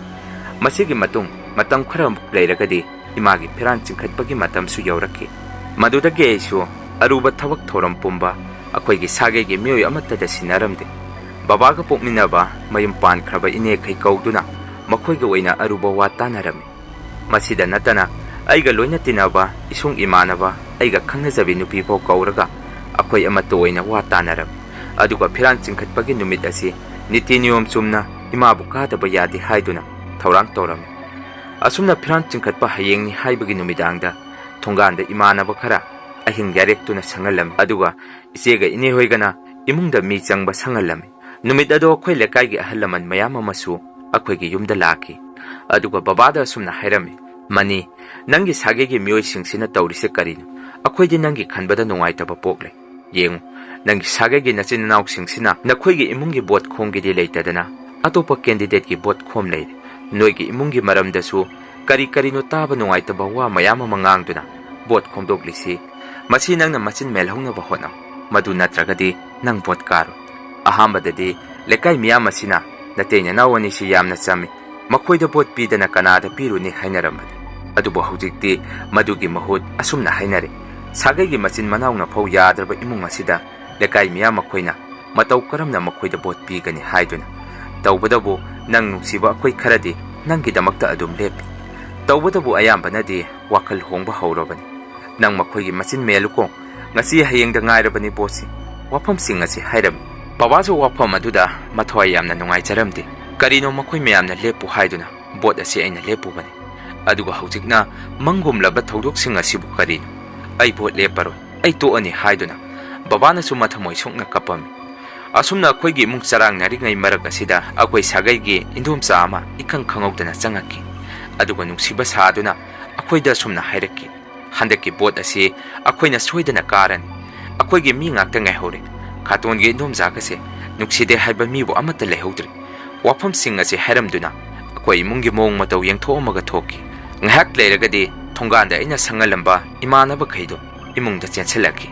ꯃꯁꯤꯒꯤ ꯃꯇꯨꯡ ꯃꯇꯝ ꯈꯔꯃꯨꯛ ꯂꯩꯔꯒꯗꯤ ꯏꯃꯥꯒꯤ ꯐꯤꯔꯥꯟ ꯆꯤꯡꯈꯠꯄꯒꯤ ꯃꯇꯝꯁꯨ ꯌꯧꯔꯛꯈꯤ꯫ ꯃꯗꯨꯗꯒꯤ ꯑꯩꯁꯨ ꯑꯔꯨꯕ ꯊꯕꯛ ꯊꯧꯔꯝ ꯄꯨꯝꯕ ꯑꯩꯈꯣꯏꯒꯤ ꯁꯥꯒꯩꯒꯤ ꯃꯤꯑꯣꯏ ꯑꯃꯠꯇꯗ ꯁꯤꯟꯅꯔꯝꯗꯦ꯫ ꯕꯕꯥꯒ ꯄꯣꯛꯃꯤꯟꯅꯕ ꯃꯌꯨꯝ ꯄꯥꯟꯈ꯭ꯔꯕ ꯏꯅꯦꯈꯩ ꯀꯧꯗꯨꯅ ꯃꯈꯣꯏꯒ ꯑꯣꯏꯅ ꯑꯔꯨꯕ ꯋꯥ ꯇꯥꯅꯔꯝꯃꯤ꯫ ꯃꯁꯤꯗ ꯅꯠꯇꯅ ꯑꯩꯒ ꯂꯣꯏꯅ ꯇꯤꯟꯅꯕ ꯏꯁꯨꯡ ꯏꯃꯥꯟꯅꯕ, ꯑꯩꯒ ꯈꯪꯅꯖꯕꯤ ꯅꯨꯄꯤ ꯐꯥꯎ ꯀꯧꯔꯒ ꯑꯩꯈꯣꯏ ꯑꯃꯠꯇ ꯑꯣꯏꯅ ꯋꯥ ꯇꯥꯅꯔꯝꯃꯤ꯫ ꯑꯗꯨꯒ ꯐꯤꯔꯥꯟ ꯆꯤꯡꯈꯠꯄꯒꯤ ꯅꯨꯃꯤꯠ ꯑꯁꯤ ꯅꯤꯇꯤ ꯅꯤꯌꯣꯝ ꯆꯨꯝꯅ ꯏꯃꯥꯕꯨ ꯀꯥꯗꯕ ꯌꯥꯗꯦ ꯍꯥꯏꯗꯨꯅ ꯊꯧꯔꯥꯡ ꯇꯧꯔꯝꯃꯤ꯫ ꯑꯁꯨꯝꯅ ꯐꯤꯔꯥꯟ ꯆꯤꯡꯈꯠꯄ ꯍꯌꯦꯡꯅꯤ ꯍꯥꯏꯕꯒꯤ ꯅꯨꯃꯤꯗꯥꯡꯗ ꯊꯣꯡꯒꯥꯟꯗ ꯏꯃꯥꯟꯅꯕ ꯈꯔ ꯑꯍꯤꯡ ꯌꯥꯔꯦꯛꯇꯨꯅ ꯁꯪꯍꯜꯂꯝꯃꯤ꯫ ꯑꯗꯨꯒ ꯏꯆꯦꯒ ꯏꯅꯦ ꯍꯣꯏꯒꯅ ꯏꯃꯨꯡꯗ ꯃꯤ ꯆꯪꯕ ꯁꯪꯍꯜꯂꯝꯃꯤ꯫ ꯅꯨꯃꯤꯠ ꯑꯗꯣ ꯑꯩꯈꯣꯏ ꯂꯩꯀꯥꯏꯒꯤ ꯑꯍꯜ ꯂꯃꯟ ꯃꯌꯥꯝ ꯑꯃꯁꯨ ꯑꯩꯈꯣꯏꯒꯤ ꯌꯨꯝꯗ ꯂꯥꯛꯈꯤ꯫ ꯑꯗꯨꯒ ꯕꯕꯥꯗ ꯑꯁꯨꯝꯅ ꯍꯥꯏꯔꯝꯃꯤ, "ꯃꯅꯤ, ꯅꯪꯒꯤ ꯁꯥꯒꯩꯒꯤ ꯃꯤꯑꯣꯏꯁꯤꯡꯁꯤꯅ ꯇꯧꯔꯤꯁꯦ ꯀꯔꯤꯅꯣ? ꯑꯩꯈꯣꯏꯗꯤ ꯅꯪꯒꯤ ꯈꯟꯕꯗ ꯅꯨꯡꯉꯥꯏꯇꯕ ꯄꯣꯛꯂꯦ꯫ ꯌꯦꯡꯉꯨ, ꯅꯪꯒꯤ ꯁꯥꯒꯩꯒꯤ ꯅꯆꯤꯟ ꯅꯅꯥꯎꯁꯤꯡꯁꯤꯅ ꯅꯈꯣꯏꯒꯤ ꯏꯃꯨꯡꯒꯤ ꯚꯣꯠ ꯈꯣꯝꯒꯦꯗꯤ ꯂꯩꯇꯗꯅ ꯑꯇꯣꯞꯄ ꯀꯦꯟꯗꯤꯗꯦꯠꯀꯤ ꯚꯣꯠ ꯈꯣꯝ ꯂꯩꯔꯦ꯫ ꯅꯣꯏꯒꯤ ꯏꯃꯨꯡꯒꯤ ꯃꯔꯝꯗꯁꯨ ꯀꯔꯤ ꯀꯔꯤꯅꯣ ꯇꯥꯕ ꯅꯨꯡꯉꯥꯏꯇꯕ ꯋꯥ ꯃꯌꯥꯝ ꯑꯃ ꯉꯥꯡꯗꯨꯅ ꯚꯣꯠ ꯈꯣꯝꯗꯣꯛꯂꯤꯁꯤ꯫ ꯃꯁꯤ ꯅꯪꯅ ꯃꯆꯤꯟ ꯃꯦꯜꯍꯧꯅꯕ ꯍꯣꯠꯅꯧ꯫ ꯃꯗꯨ ꯅꯠꯇ꯭ꯔꯒꯗꯤ ꯅꯪ ꯚꯣꯠ ꯀꯥꯔꯣꯏ꯫ ꯑꯍꯥꯟꯕꯗꯗꯤ ꯂꯩꯀꯥꯏ ꯃꯤꯌꯥꯝ ꯑꯁꯤꯅ ꯅꯇꯩ ꯅꯅꯥꯎ ꯑꯅꯤꯁꯤ ꯌꯥꯝꯅ ꯆꯝꯃꯤ, ꯃꯈꯣꯏꯗ ꯚꯣꯠ ꯄꯤꯗꯅ ꯀꯅꯥꯗ ꯄꯤꯔꯨꯅꯤ ꯍꯥꯏꯅꯔꯝꯕꯅꯤ꯫ ꯑꯗꯨꯕꯨ ꯍꯧꯖꯤꯛꯇꯤ ꯃꯗꯨꯒꯤ ꯃꯍꯨꯠ ꯑꯁꯨꯝꯅ ꯍꯥꯏꯅꯔꯦ, ꯁꯥꯒꯩꯒꯤ ꯃꯆꯤꯟ ꯃꯅꯥꯎꯅ ꯐꯥꯎ ꯌꯥꯗ꯭ꯔꯕ ꯏꯃꯨꯡ ꯑꯁꯤꯗ ꯂꯩꯀꯥꯏ ꯃꯤꯌꯥꯝ ꯃꯈꯣꯏꯅ ꯃꯇꯧ ꯀꯔꯝꯅ ꯃꯈꯣꯏꯗ ꯚꯣꯠ ꯄꯤꯒꯅꯤ ꯍꯥꯏꯗꯨꯅ꯫ ꯇꯧꯕꯗꯕꯨ ꯅꯪ ꯅꯨꯡꯁꯤꯕ ꯑꯩꯈꯣꯏ ꯈꯔꯗꯤ ꯅꯪꯒꯤꯗꯃꯛꯇ ꯑꯗꯨꯝ ꯂꯦꯞꯄꯤ꯫ ꯇꯧꯕꯗꯕꯨ ꯑꯌꯥꯝꯕꯅꯗꯤ ꯋꯥꯈꯜ ꯍꯣꯡꯕ ꯍꯧꯔꯕꯅꯤ꯫ ꯅꯪ ꯃꯈꯣꯏꯒꯤ ꯃꯆꯤꯟ ꯃꯦꯜꯂꯨꯀꯣ꯫ ꯉꯁꯤ ꯍꯌꯦꯡꯗ ꯉꯥꯏꯔꯕꯅꯤ ꯚꯣꯠꯁꯤ꯫ ꯋꯥꯐꯝꯁꯤꯡ ꯑꯁꯤ ꯍꯥꯏꯔꯝꯃꯤ꯫ ꯕꯕꯥꯁꯨ ꯋꯥꯐꯝ ꯑꯗꯨꯗ ꯃꯊ꯭ꯋꯥꯏ ꯌꯥꯝꯅ ꯅꯨꯡꯉꯥꯏꯖꯔꯝꯗꯦ꯫ ꯀꯔꯤꯅꯣ ꯃꯈꯣꯏ ꯃꯌꯥꯝꯅ ꯂꯦꯞꯄꯨ ꯍꯥꯏꯗꯨꯅ ꯚꯣꯠ ꯑꯁꯤ ꯑꯩꯅ ꯂꯦꯞꯄꯨꯕꯅꯤ꯫ ꯑꯗꯨꯒ ꯍꯧꯖꯤꯛꯅ ꯃꯪꯒꯨꯝꯂꯕ ꯊꯧꯗꯣꯛꯁꯤꯡ ꯑꯁꯤꯕꯨ ꯀꯔꯤꯅꯣ? ꯑꯩ ꯚꯣꯠ ꯂꯦꯞꯄꯔꯣꯏ, ꯑꯩ ꯇꯣꯛꯑꯅꯤ ꯍꯥꯏꯗꯨꯅ ꯕꯕꯥꯅꯁꯨ ꯃꯊꯃꯣꯏ ꯁꯣꯛꯅ ꯀꯞꯄꯝꯃꯤ꯫ ꯑꯁꯨꯝꯅ ꯑꯩꯈꯣꯏꯒꯤ ꯏꯃꯨꯡ ꯆꯔꯥꯡꯅꯔꯤꯉꯩ ꯃꯔꯛ ꯑꯁꯤꯗ ꯑꯩꯈꯣꯏ ꯁꯥꯒꯩꯒꯤ ꯏꯟꯗꯣꯝꯆꯥ ꯑꯃ ꯏꯈꯪ ꯈꯪꯍꯧꯗꯅ ꯆꯪꯉꯛꯈꯤ꯫ ꯑꯗꯨꯒ ꯅꯨꯡꯁꯤꯕ ꯁꯥꯗꯨꯅ ꯑꯩꯈꯣꯏꯗ ꯑꯁꯨꯝꯅ ꯍꯥꯏꯔꯛꯈꯤ, "ꯍꯟꯗꯛꯀꯤ ꯚꯣꯠ ꯑꯁꯤ ꯑꯩꯈꯣꯏꯅ ꯁꯣꯏꯗꯅ ꯀꯥꯔꯅꯤ꯫ ꯑꯩꯈꯣꯏꯒꯤ ꯃꯤ ꯉꯥꯛꯇ ꯉꯥꯏꯍꯧꯔꯦ꯫ ꯈꯥꯇꯣꯟꯒꯤ ꯏꯟꯗꯣꯝꯆꯥꯒꯁꯦ ꯅꯨꯡꯁꯤꯗꯦ ꯍꯥꯏꯕ ꯃꯤꯕꯨ ꯑꯃꯠꯇ ꯂꯩꯍꯧꯗ꯭ꯔꯦ"꯫ ꯋꯥꯐꯝꯁꯤꯡ ꯑꯁꯤ ꯍꯥꯏꯔꯝꯗꯨꯅ ꯑꯩꯈꯣꯏ ꯏꯃꯨꯡꯒꯤ ꯃꯑꯣꯡ ꯃꯇꯧ ꯌꯦꯡꯊꯣꯛꯑꯝꯃꯒ ꯊꯣꯛꯈꯤ꯫ ꯉꯥꯏꯍꯥꯛ ꯂꯩꯔꯒꯗꯤ ꯊꯣꯡꯒꯥꯟꯗ ꯑꯩꯅ ꯁꯪꯍꯜꯂꯝꯕ ꯏꯃꯥꯟꯅꯕꯈꯩꯗꯣ ꯏꯃꯨꯡꯗ ꯆꯦꯟꯁꯤꯜꯂꯛꯈꯤ꯫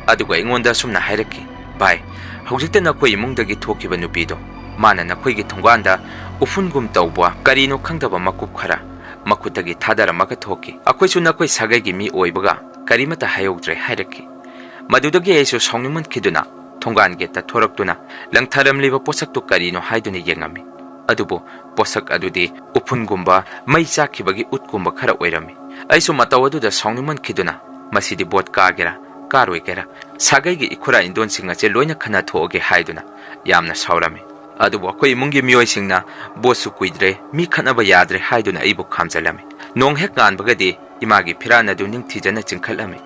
ꯑꯗꯨꯒ ꯑꯩꯉꯣꯟꯗ ꯑꯁꯨꯝꯅ ꯍꯥꯏꯔꯛꯈꯤ, "ꯚꯥꯏ, ꯍꯧꯖꯤꯛꯇ ꯅꯈꯣꯏ ꯏꯃꯨꯡꯗꯒꯤ ꯊꯣꯛꯈꯤꯕ ꯅꯨꯄꯤꯗꯣ, ꯃꯥꯅ ꯅꯈꯣꯏꯒꯤ ꯊꯣꯡꯒꯥꯟꯗ ꯎꯐꯨꯟꯒꯨꯝ ꯇꯧꯕ ꯀꯔꯤꯅꯣ ꯈꯪꯗꯕ ꯃꯀꯨꯞ ꯈꯔ ꯃꯈꯨꯠꯇꯒꯤ ꯊꯥꯗꯔꯝꯃꯒ ꯊꯣꯛꯈꯤ꯫ ꯑꯩꯈꯣꯏꯁꯨ ꯅꯈꯣꯏ ꯁꯥꯒꯩꯒꯤ ꯃꯤ ꯑꯣꯏꯕꯒ ꯀꯔꯤꯃꯠꯇ ꯍꯥꯏꯍꯧꯗ꯭ꯔꯦ" ꯍꯥꯏꯔꯛꯈꯤ꯫ ꯃꯗꯨꯗꯒꯤ ꯑꯩꯁꯨ ꯁꯥꯎꯅꯤꯡꯃꯟꯈꯤꯗꯨꯅ ꯊꯣꯡꯒꯥꯟ ꯒꯦꯠꯇ ꯊꯣꯔꯛꯇꯨꯅ ꯂꯪꯊꯔꯝꯂꯤꯕ ꯄꯣꯠꯁꯛꯇꯨ ꯀꯔꯤꯅꯣ ꯍꯥꯏꯗꯨꯅ ꯌꯦꯡꯉꯝꯃꯤ꯫ ꯑꯗꯨꯕꯨ ꯄꯣꯠꯁꯛ ꯑꯗꯨꯗꯤ ꯎꯐꯨꯟꯒꯨꯝꯕ, ꯃꯩ ꯆꯥꯛꯈꯤꯕꯒꯤ ꯎꯠꯀꯨꯝꯕ ꯈꯔ ꯑꯣꯏꯔꯝꯃꯤ꯫ ꯑꯩꯁꯨ ꯃꯇꯧ ꯑꯗꯨꯗ ꯁꯥꯎꯅꯤꯡꯃꯟꯈꯤꯗꯨꯅ, "ꯃꯁꯤꯗꯤ ꯚꯣꯠ ꯀꯥꯒꯦꯔꯥ ꯀꯥꯔꯣꯏꯒꯦꯔꯥ, ꯁꯥꯒꯩꯒꯤ ꯏꯈꯨꯔꯥ ꯏꯟꯗꯣꯟꯁꯤꯡ ꯑꯁꯦ ꯂꯣꯏꯅ ꯈꯟꯅ ꯊꯣꯛꯑꯒꯦ" ꯍꯥꯏꯗꯨꯅ ꯌꯥꯝꯅ ꯁꯥꯎꯔꯝꯃꯤ꯫ ꯑꯗꯨꯕꯨ ꯑꯩꯈꯣꯏ ꯏꯃꯨꯡꯒꯤ ꯃꯤꯑꯣꯏꯁꯤꯡꯅ "ꯚꯣꯠꯁꯨ ꯀꯨꯏꯗ꯭ꯔꯦ, ꯃꯤ ꯈꯠꯅꯕ ꯌꯥꯗ꯭ꯔꯦ" ꯍꯥꯏꯗꯨꯅ ꯑꯩꯕꯨ ꯈꯥꯝꯖꯜꯂꯝꯃꯤ꯫ ꯅꯣꯡ ꯍꯦꯛ ꯉꯥꯟꯕꯒꯗꯤ ꯏꯃꯥꯒꯤ ꯐꯤꯔꯥꯟ ꯑꯗꯨ ꯅꯤꯡꯊꯤꯖꯅ ꯆꯤꯡꯈꯠꯂꯝꯃꯤ꯫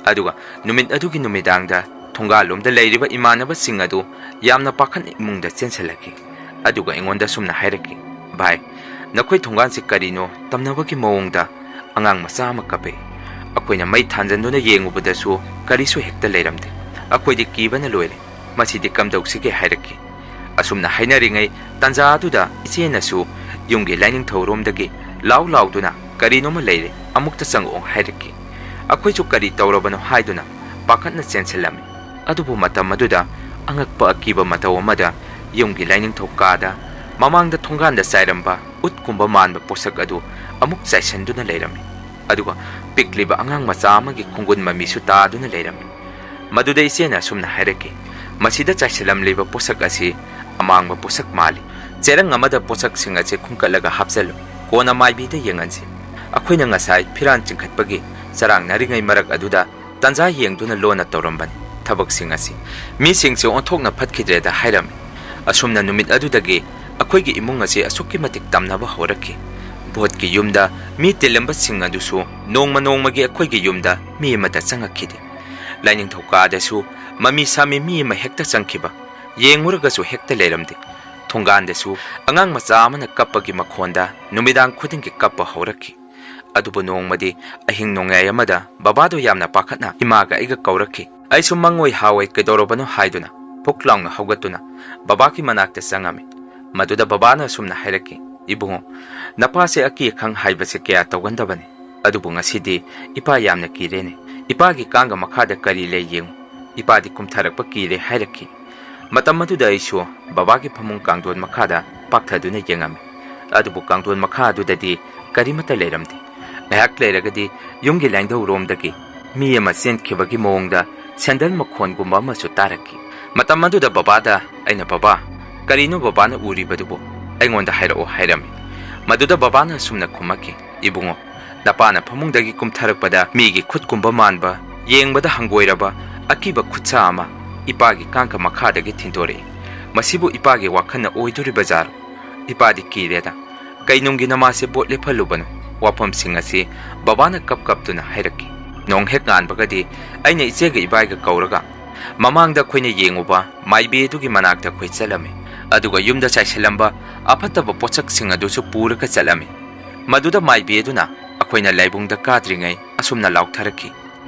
ꯑꯗꯨꯒ ꯅꯨꯃꯤꯠ ꯑꯗꯨꯒꯤ ꯅꯨꯃꯤꯗꯥꯡꯗ ꯊꯣꯡꯒꯥꯜꯂꯣꯝꯗ ꯂꯩꯔꯤꯕ ꯏꯃꯥꯟꯅꯕꯁꯤꯡ ꯑꯗꯨ ꯌꯥꯝꯅ ꯄꯥꯈꯠꯅ ꯏꯃꯨꯡꯗ ꯆꯦꯟꯁꯤꯜꯂꯛꯈꯤ꯫ ꯑꯗꯨꯒ ꯑꯩꯉꯣꯟꯗ ꯁꯨꯝꯅ ꯍꯥꯏꯔꯛꯈꯤ, "ꯚꯥꯏ, ꯅꯈꯣꯏ ꯊꯣꯡꯒꯥꯟꯁꯤ ꯀꯔꯤꯅꯣ ꯇꯝꯅꯕꯒꯤ ꯃꯑꯣꯡꯗ ꯑꯉꯥꯡ ꯃꯆꯥ ꯑꯃ ꯀꯞꯄꯛꯏ꯫ ꯑꯩꯈꯣꯏꯅ ꯃꯩ ꯊꯥꯟꯖꯟꯗꯨꯅ ꯌꯦꯡꯉꯨꯕꯗꯁꯨ ꯀꯔꯤꯁꯨ ꯍꯦꯛꯇ ꯂꯩꯔꯝꯗꯦ꯫ ꯑꯩꯈꯣꯏꯗꯤ ꯀꯤꯕꯅ ꯂꯣꯏꯔꯦ꯫ ꯃꯁꯤꯗꯤ ꯀꯝꯗꯧꯁꯤꯒꯦ?" ꯍꯥꯏꯔꯛꯈꯤ꯫ ꯑꯁꯨꯝꯅ ꯍꯥꯏꯅꯔꯤꯉꯩ ꯇꯥꯟꯖꯥ ꯑꯗꯨꯗ ꯏꯆꯦꯅꯁꯨ ꯌꯨꯝꯒꯤ ꯂꯥꯏꯅꯤꯡꯊꯧꯔꯣꯝꯗꯒꯤ ꯂꯥꯎ ꯂꯥꯎꯗꯨꯅ, "ꯀꯔꯤꯅꯣꯃ ꯂꯩꯔꯦ, ꯑꯃꯨꯛꯇ ꯆꯪꯉꯛꯑꯣ" ꯍꯥꯏꯔꯛꯈꯤ꯫ ꯑꯩꯈꯣꯏꯁꯨ ꯀꯔꯤ ꯇꯧꯔꯕꯅꯣ ꯍꯥꯏꯗꯨꯅ ꯄꯥꯈꯠꯅ ꯆꯦꯟꯁꯤꯜꯂꯝꯃꯤ꯫ ꯑꯗꯨꯕꯨ ꯃꯇꯝ ꯑꯗꯨꯗ ꯑꯉꯛꯄ ꯑꯀꯤꯕ ꯃꯇꯧ ꯑꯃꯗ ꯌꯨꯝꯒꯤ ꯂꯥꯏꯅꯤꯡꯊꯧ ꯀꯥꯗ ꯃꯃꯥꯡꯗ ꯊꯣꯡꯒꯥꯟꯗ ꯆꯥꯏꯔꯝꯕ ꯎꯠꯀꯨꯝꯕ ꯃꯥꯟꯕ ꯄꯣꯠꯁꯛ ꯑꯗꯨ ꯑꯃꯨꯛ ꯆꯥꯏꯁꯤꯟꯗꯨꯅ ꯂꯩꯔꯝꯃꯤ꯫ ꯑꯗꯨꯒ ꯄꯤꯛꯂꯤꯕ ꯑꯉꯥꯡ ꯃꯆꯥ ꯑꯃꯒꯤ ꯈꯣꯡꯒꯨꯟ ꯃꯃꯤꯁꯨ ꯇꯥꯗꯨꯅ ꯂꯩꯔꯝꯃꯤ꯫ ꯃꯗꯨꯗ ꯏꯆꯦꯅ ꯑꯁꯨꯝꯅ ꯍꯥꯏꯔꯛꯈꯤ, "ꯃꯁꯤꯗ ꯆꯥꯏꯁꯤꯜꯂꯝꯂꯤꯕ ꯄꯣꯠꯁꯛ ꯑꯁꯤ ꯑꯃꯥꯡꯕ ꯄꯣꯠꯁꯛ ꯃꯥꯜꯂꯤ꯫ ꯆꯦꯔꯪ ꯑꯃꯗ ꯄꯣꯠꯁꯛꯁꯤꯡ ꯑꯁꯤ ꯈꯨꯝꯀꯠꯂꯒ ꯍꯥꯞꯆꯜꯂꯨ꯫ ꯀꯣꯟꯅ ꯃꯥꯏꯕꯤꯗ ꯌꯦꯡꯍꯟꯁꯤ꯫ ꯑꯩꯈꯣꯏꯅ ꯉꯁꯥꯏ ꯐꯤꯔꯥꯟ ꯆꯤꯡꯈꯠꯄꯒꯤ ꯆꯔꯥꯡꯅꯔꯤꯉꯩ ꯃꯔꯛ ꯑꯗꯨꯗ ꯇꯥꯟꯖꯥ ꯌꯦꯡꯗꯨꯅ ꯂꯣꯟꯅ ꯇꯧꯔꯝꯕꯅꯤ ꯊꯕꯛꯁꯤꯡ ꯑꯁꯤ꯫ ꯃꯤꯁꯤꯡꯁꯦ ꯑꯣꯟꯊꯣꯛꯅ ꯐꯠꯈꯤꯗ꯭ꯔꯦꯗ" ꯍꯥꯏꯔꯝꯃꯤ꯫ ꯑꯁꯨꯝꯅ ꯅꯨꯃꯤꯠ ꯑꯗꯨꯗꯒꯤ ꯑꯩꯈꯣꯏꯒꯤ ꯏꯃꯨꯡ ꯑꯁꯤ ꯑꯁꯨꯛꯀꯤ ꯃꯇꯤꯛ ꯇꯝꯅꯕ ꯍꯧꯔꯛꯈꯤ꯫ ꯚꯣꯠꯀꯤ ꯌꯨꯝꯗ ꯃꯤ ꯇꯤꯜꯂꯝꯕꯁꯤꯡ ꯑꯗꯨꯁꯨ ꯅꯣꯡꯃ ꯅꯣꯡꯃꯒꯤ ꯑꯩꯈꯣꯏꯒꯤ ꯌꯨꯝꯗ ꯃꯤ ꯑꯃꯠꯇ ꯆꯪꯉꯛꯈꯤꯗꯦ꯫ ꯂꯥꯏꯅꯤꯡꯊꯧ ꯀꯥꯗꯁꯨ ꯃꯃꯤ ꯁꯥꯃꯤ ꯃꯤ ꯑꯃ ꯍꯦꯛꯇ ꯆꯪꯈꯤꯕ, ꯌꯦꯡꯉꯨꯔꯒꯁꯨ ꯍꯦꯛꯇ ꯂꯩꯔꯝꯗꯦ꯫ ꯊꯣꯡꯒꯥꯟꯗꯁꯨ ꯑꯉꯥꯡ ꯃꯆꯥ ꯑꯃꯅ ꯀꯞꯄꯒꯤ ꯃꯈꯣꯟꯗ ꯅꯨꯃꯤꯗꯥꯡ ꯈꯨꯗꯤꯡꯒꯤ ꯀꯞꯄ ꯍꯧꯔꯛꯈꯤ꯫ ꯑꯗꯨꯕꯨ ꯅꯣꯡꯃꯗꯤ ꯑꯍꯤꯡ ꯅꯣꯡꯌꯥꯏ ꯑꯃꯗ ꯕꯕꯥꯗꯣ ꯌꯥꯝꯅ ꯄꯥꯈꯠꯅ ꯏꯃꯥꯒ ꯑꯩꯒ ꯀꯧꯔꯛꯈꯤ꯫ ꯑꯩꯁꯨ ꯃꯪꯉꯣꯏ ꯍꯥꯋꯣꯏ ꯀꯩꯗꯧꯔꯕꯅꯣ ꯍꯥꯏꯗꯨꯅ ꯐꯨꯛ ꯂꯥꯎꯅ ꯍꯧꯒꯠꯇꯨꯅ ꯕꯕꯥꯒꯤ ꯃꯅꯥꯛꯇ ꯆꯪꯉꯝꯃꯤ꯫ ꯃꯗꯨꯗ ꯕꯕꯥꯅ ꯑꯁꯨꯝꯅ ꯍꯥꯏꯔꯛꯈꯤ, "ꯏꯕꯨꯡꯉꯣ, ꯅꯄꯥꯁꯦ ꯑꯀꯤ ꯑꯈꯪ ꯍꯥꯏꯕꯁꯦ ꯀꯌꯥ ꯇꯧꯒꯟꯗꯕꯅꯤ꯫ "ꯑꯗꯨꯕꯨ ꯉꯁꯤꯗꯤ ꯏꯄꯥ ꯌꯥꯝꯅ ꯀꯤꯔꯦꯅꯦ꯫ ꯏꯄꯥꯒꯤ ꯀꯥꯡꯒ ꯃꯈꯥꯗ ꯀꯔꯤ ꯂꯩ ꯌꯦꯡꯉꯨ꯫ ꯏꯄꯥꯗꯤ ꯀꯨꯝꯊꯔꯛꯄ ꯀꯤꯔꯦ" ꯍꯥꯏꯔꯛꯈꯤ꯫ ꯃꯇꯝ ꯑꯗꯨꯗ ꯑꯩꯁꯨ ꯕꯕꯥꯒꯤ ꯐꯃꯨꯡ ꯀꯥꯡꯊꯣꯟ ꯃꯈꯥꯗ ꯄꯥꯛꯊꯗꯨꯅ ꯌꯦꯡꯉꯝꯃꯤ꯫ ꯑꯗꯨꯕꯨ ꯀꯥꯡꯊꯣꯟ ꯃꯈꯥ ꯑꯗꯨꯗꯗꯤ ꯀꯔꯤꯃꯠꯇ ꯂꯩꯔꯝꯗꯦ꯫ ꯉꯥꯏꯍꯥꯛ ꯂꯩꯔꯒꯗꯤ ꯌꯨꯝꯒꯤ ꯂꯥꯏꯅꯤꯡꯊꯧꯔꯣꯝꯗꯒꯤ ꯃꯤ ꯑꯃ ꯆꯦꯟꯈꯤꯕꯒꯤ ꯃꯑꯣꯡꯗ ꯁꯦꯟꯗꯜ ꯃꯈꯣꯟꯒꯨꯝꯕ ꯑꯃꯁꯨ ꯇꯥꯔꯛꯈꯤ꯫ ꯃꯇꯝ ꯑꯗꯨꯗ ꯕꯕꯥꯗ ꯑꯩꯅ, "ꯕꯕꯥ, ꯀꯔꯤꯅꯣ ꯕꯕꯥꯅ ꯎꯔꯤꯕꯗꯨꯕꯨ? ꯑꯩꯉꯣꯟꯗ ꯍꯥꯏꯔꯛꯑꯣ" ꯍꯥꯏꯔꯝꯃꯤ꯫ ꯃꯗꯨꯗ ꯕꯕꯥꯅ ꯑꯁꯨꯝꯅ ꯈꯨꯝꯃꯛꯈꯤ, "ꯏꯕꯨꯡꯉꯣ, ꯅꯄꯥꯅ ꯐꯃꯨꯡꯗꯒꯤ ꯀꯨꯝꯊꯔꯛꯄꯗ ꯃꯤꯒꯤ ꯈꯨꯠꯀꯨꯝꯕ ꯃꯥꯟꯕ, ꯌꯦꯡꯕꯗ ꯍꯪꯒꯣꯏꯔꯕ, ꯑꯀꯤꯕ ꯈꯨꯠꯁꯥ ꯑꯃ ꯏꯄꯥꯒꯤ ꯀꯥꯡꯈ ꯃꯈꯥꯗꯒꯤ ꯊꯤꯟꯗꯣꯔꯛꯏ꯫ ꯃꯁꯤꯕꯨ ꯏꯄꯥꯒꯤ ꯋꯥꯈꯜꯅ ꯑꯣꯏꯗꯣꯔꯤꯕꯖꯥꯔꯣ? ꯏꯄꯥꯗꯤ ꯀꯤꯔꯦꯗ꯫ ꯀꯩꯅꯨꯡꯒꯤ ꯅꯃꯥꯁꯦ ꯕꯣꯠ ꯂꯦꯞꯍꯜꯂꯨꯕꯅꯣ?" ꯋꯥꯐꯝꯁꯤꯡ ꯑꯁꯤ ꯕꯕꯥꯅ ꯀꯞ ꯀꯞꯇꯨꯅ ꯍꯥꯏꯔꯛꯈꯤ꯫ ꯅꯣꯡ ꯍꯦꯛ ꯉꯥꯟꯕꯒꯗꯤ ꯑꯩꯅ ꯏꯆꯦꯒ ꯏꯕꯥꯏꯒ ꯀꯧꯔꯒ ꯃꯃꯥꯡꯗ ꯑꯩꯈꯣꯏꯅ ꯌꯦꯡꯉꯨꯕ ꯃꯥꯏꯕꯤ ꯑꯗꯨꯒꯤ ꯃꯅꯥꯛꯇ ꯑꯩꯈꯣꯏ ꯆꯠꯂꯝꯃꯤ꯫ ꯑꯗꯨꯒ ꯌꯨꯝꯗ ꯆꯥꯏꯁꯤꯜꯂꯝꯕ ꯑꯐꯠꯇꯕ ꯄꯣꯠꯁꯛꯁꯤꯡ ꯑꯗꯨꯁꯨ ꯄꯨꯔꯒ ꯆꯠꯂꯝꯃꯤ꯫ ꯃꯗꯨꯗ ꯃꯥꯏꯕꯤ ꯑꯗꯨꯅ ꯑꯩꯈꯣꯏꯅ ꯂꯥꯏꯕꯨꯡꯗ ꯀꯥꯗ꯭ꯔꯤꯉꯩ ꯑꯁꯨꯝꯅ ꯂꯥꯎꯊꯔꯛꯈꯤ,